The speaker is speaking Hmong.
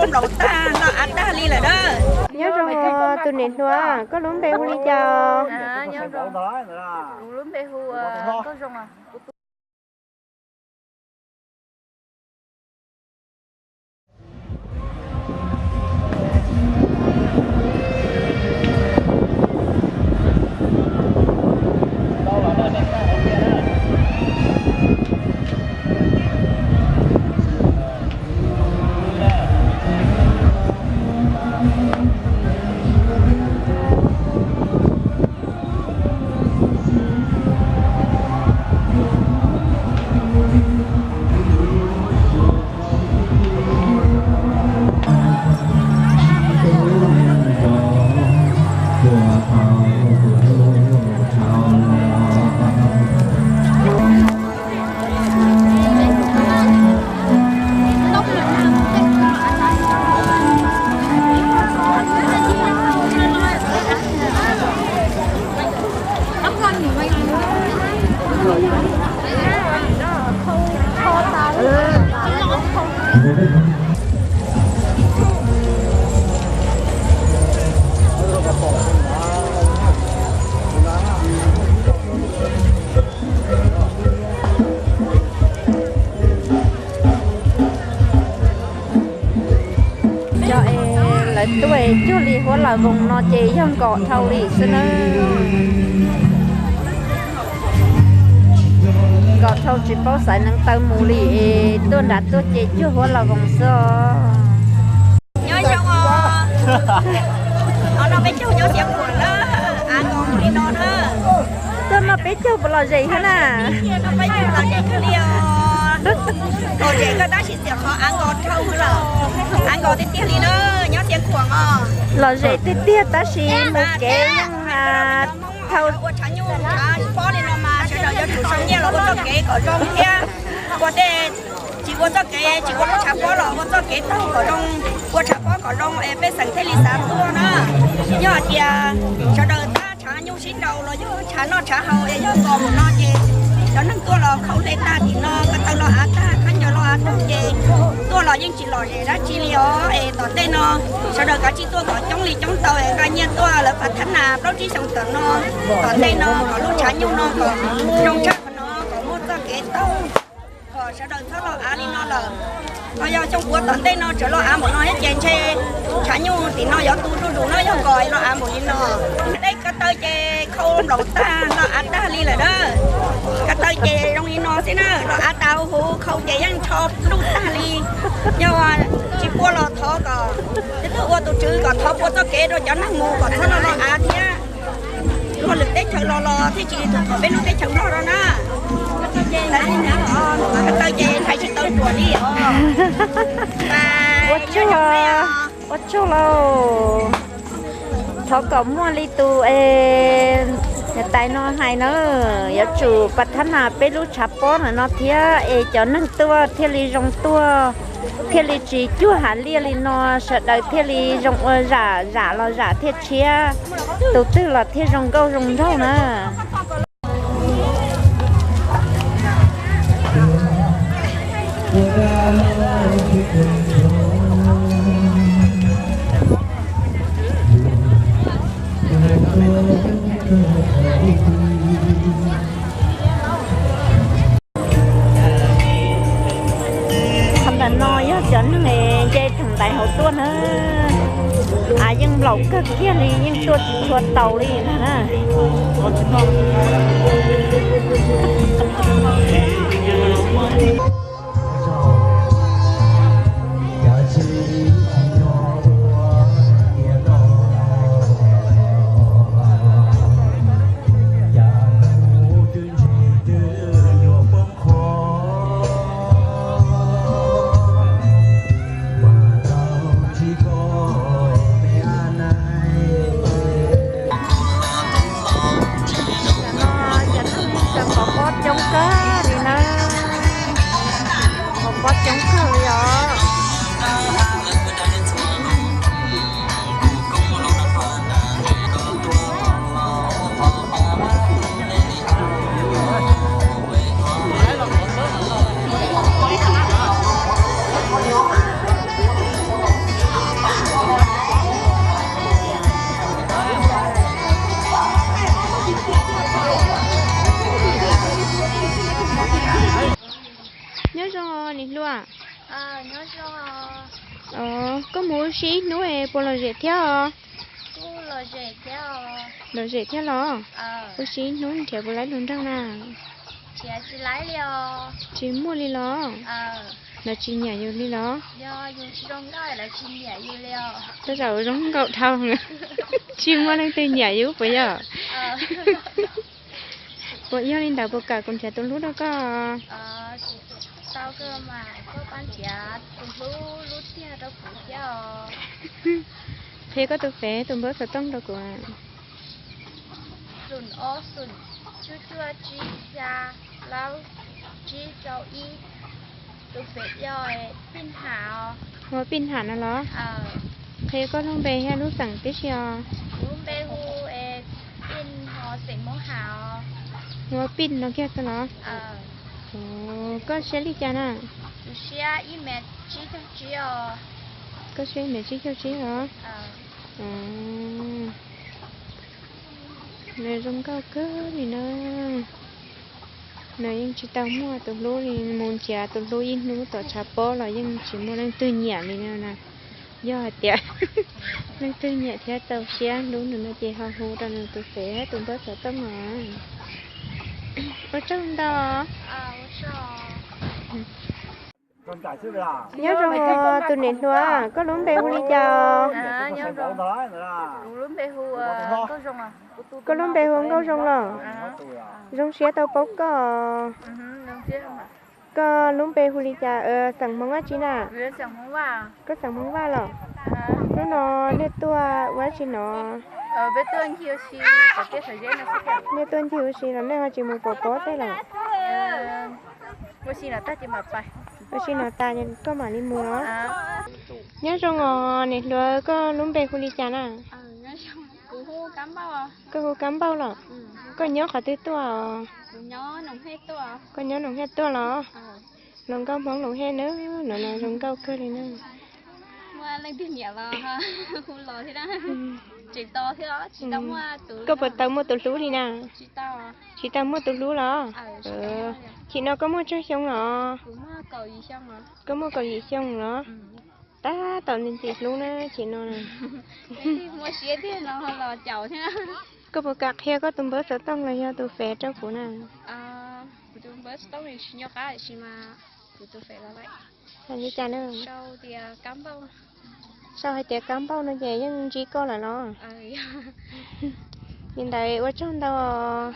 Nplaum tag, noj av tag li lawm na. Nyob zoo tus niam hluas, koj lub npe hu li cas? Kuv lub npe hu Nkauj Zoo. Cov es lawv tuaj cuag li huab laug voos no ces yog nkos dhau li xwb na. Nkos dhau tsis paub xaiv neev taw mus li es tuaj nram tuaj ces cuag huab laug voos xwb os. Nyob zoo os. Qhov no peb caug nyob Xiav Khuam na, av nkos mus li no na. Tuaj noj peb caug puas lom zem thiab na? Noj peb caug lom zem kawg li os. Lom zem kawg tab sis txiam qhov av nkos dhau lawm. Av nkos tiag tiag li na, nyob Xiav Khuam os. Lom zem tiag tiag tab sis mus kev yeej dhau. Ua tshav nyuj tshav pob li no mas sawv daws yuav tsum sau nyiaj los ua txoj kev kom zoo thiab. Ua tej tsis ua txoj kev, tsis ua lub tshav pob los ua txoj kev taug kom zoo, ua tshav pob kom zoo es pej xeem thiaj li xav tuaj na. Yog hais tias sawv daws tab tshav nyuj sib nraus los yog tshav noj tshav haus es yog nkos mus no ces cov neeg tuaj los khaub hle tag tim no, ko taw los av tag, khaub ncaws los av tag ces tuaj los yeej tsis lom zem dab tsi li os. Es tom ntej no sawv daws kav tsij tuaj kom coob li coob tau es nqa nyiaj tuaj lawv pas thab nas plaub tsib xyoos tom no, tom ntej no kom lub tshav nyuj no kom zoo tshaj qhov no kom muaj txoj kev taug, kom sawv daws txhob los av li no lawm. Ho yog xyoo puav tom ntej no tseem los av npaum no thiab ces ntshe tshav nyuj tim no yuav tu zuj zus na, yog nkos los av npaum li no. Tej ko taw ces khau nplaum tag, los av tag li lawm na. Ko taw ces zoo li no xwb na, los av tas huv, khau ces yeej nrho ntuj tag li. Yog tsis pua los thov kom, twb ua tus tswv kom thov pua txoj kev rau cov neeg mus kom txhob los los av thiab. Luag lwm teb chaws los los thiaj tsis tus thaum peb lub teb chaws Nplog no na. Ko taw ces hais tsis tau ruam li os. Ua tsaug, ua tsaug lauj. Thov kom muaj li tus es niam tais no hais na, yuav tsum pas thab nas peb lub tshav pob ntawm no thiab es cov neeg tuaj thiaj li zoo tuaj, thiaj li tsis cuag hav liaj li no, sawv daws thiaj li zoo ua zam, zam los zam thiaj tshiab, tus twg los thiaj zoo nkauj zoo nraug na. Qhov ntawm no yog cov neeg nce theem ntaiv hauv tuaj na. Av yeej nplaum kawg kiag li, yeej tuaj tsis tshua taus li na. Cov neeg kawm pov pob coob kawg li nawb. Nyob zoo niam hluas. Koj mus ua si ib hnub es puas lom zem thiab os? Lom zem thiab los? Ua si ib hnub nrhiav puas laib hluas nraug na? Tsis muaj li los? Lawv tsis nyiam yus li los? Tej zaum zoo nkauj dhau, tsis muaj leej twg nyiam yus puas yog? Puas yog li ntawd puas kam kuv nrhiav tus hlub rau koj? Qhia koj tus Face tus npawb xov tooj rau kuv. Ua Pij Ham no los? Qhia koj lub npe thiab lub xeem tib si os. Ua Pij no kiag xwb los? Koj siab li cas na? Koj siab ib mev tsib caug tsib os. Nws zoo nkauj kawg li na. Nws yeej tsis tau muaj tus hlub li, mus nrhiav tus hlub ib hnub tom tshav pob los yeej tsis muaj leej twg nyiam li na. Yog hais tias leej twg nyiam thiab txaus siab hlub nws no ces ho hu rau nws tus Face tus npawb xov tooj os. Ua tsaug ntau. Nyob zoo os tus niam hluas, koj lub npe hu li cas os? Koj lub npe hu Nkauj Zoo los? Zoo siab tau paub koj. Koj lub npe hu li cas, xeem Hmoob dab tsi na? Koj xeem Hmoob Vaj los? Hnub no nej tuaj ua dab tsi no? Nej tuaj ncig ua si los nej ho tsis mus pov pob tej los? Ua si no tas koj mam li mus los? Nyob zoo os niam hluas, koj lub npe hu li cas na? Koj hu Kab Npauj los? Koj nyob qhov twg tuaj os? Koj nyob Noom Hej tuaj los? Hluas nkauj Hmoob Noom Hej na, no no zoo nkauj kawg li na. Koj puas tau muaj tus hlub li na? Tsis tau muaj tus hlub los? Chim no koj muaj tsawg xyoo los? Koj muaj kaum yim xyoo los? Tab tom ntxim ntxim hlub na chim no. Koj puas kam qhia koj tus npawb xov tooj los yog tus Face rau kuv na? Hais li cas na? Sau hais tias Kab Npauj no ces yeej ntsib koj lawm los? Li ntawd ua tsaug ntau os.